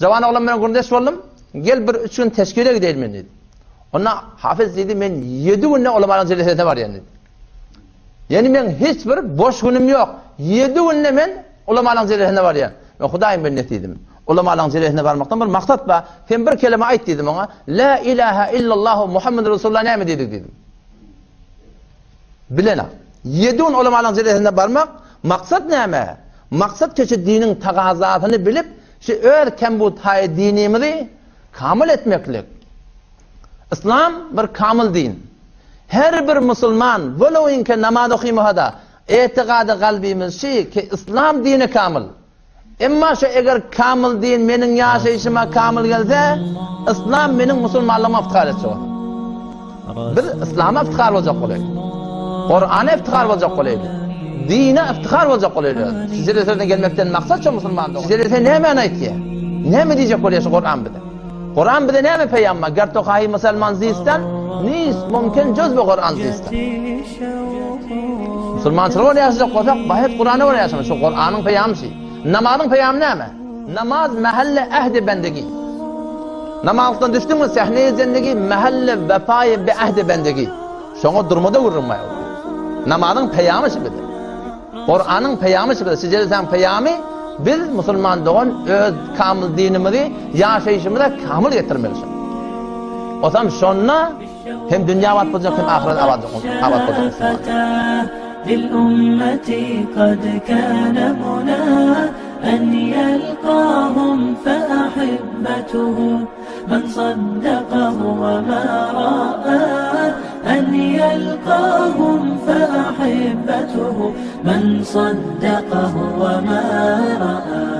Jawan oglan bilen gürrüňdeş boldum. Gel bir üç gün teşkile gideýin men diýdi. Onda Hafyz diýdi, men ýedi günde ulamalaryň jelesesine barýan diýdi. Ýani meň hiç bir boş günüm ýok. Ýedi günde men ulamalaryň jelesesine barýan. Men Hudaýyň bendesi diýdim. Ulamalaryň jelesesine barmakdan bir maksat bar. Sen bir keleme aýt diýdim oňa. La ilaha illallahu Muhammedur Resulullah näme diýdik diýdim. Bilenak. Ýedi gün ulamalaryň jelesesine barmak maksat näme? Maksat keçe diniň tagazasyny bilip, şu öz kembuthaýy dinimizi kamyl etmeklik. Yslam bir kamyl din. Her bir musulman welowinke namaz okymasa-da, etigady galbymyz şi ki yslam dini kamyl. Emma şu eger kamyl din meniň ýaşaýşyma kamyl gelse, yslam meniň musulmanlygyma yftihar etjek bolar. Biz yslama yftihar boljak bolaýly. Kurana yftihar boljak bolaýly. Dine yftihar boljak bolaýly. Şu jeleseden gelmekden maksat şu musulman dogan. Şu jelese nämäni aýtýar? Näme diýjek bolýar şu Kuran bize? Kuran bize näme peýamma? Ger to haýy musulman zistan, nis mümkin juz bu Kuran zistan. Musulmançylyk bilen ýaşajak bolsak, baýat Kurana görä ýaşamaly. Şu Kuranyň peýamy şu. Namazyň peýamy näme? Namaz mähelle ähdi bendegi. Namazdan düşdüňmi, sehne-i zendegi, mähelle wefaýy bi ähdi bendegi. Şoňa durmada gürrüň bar. Namazyň peýamy şu bize. Kuranyň peýamy şu bize. Şu jelsäň peýamy biz musulman dogan öz kamyl dinimizi ýaşaýşymyza kamyl getirmeli şu. Osam şonda hem dünýä abat boljak hem ahyret abat abat boljak musulman. أن يلقاهم فأحبته من صدقه وما رأى أن يلقاهم فأحبته من صدقه وما رأى.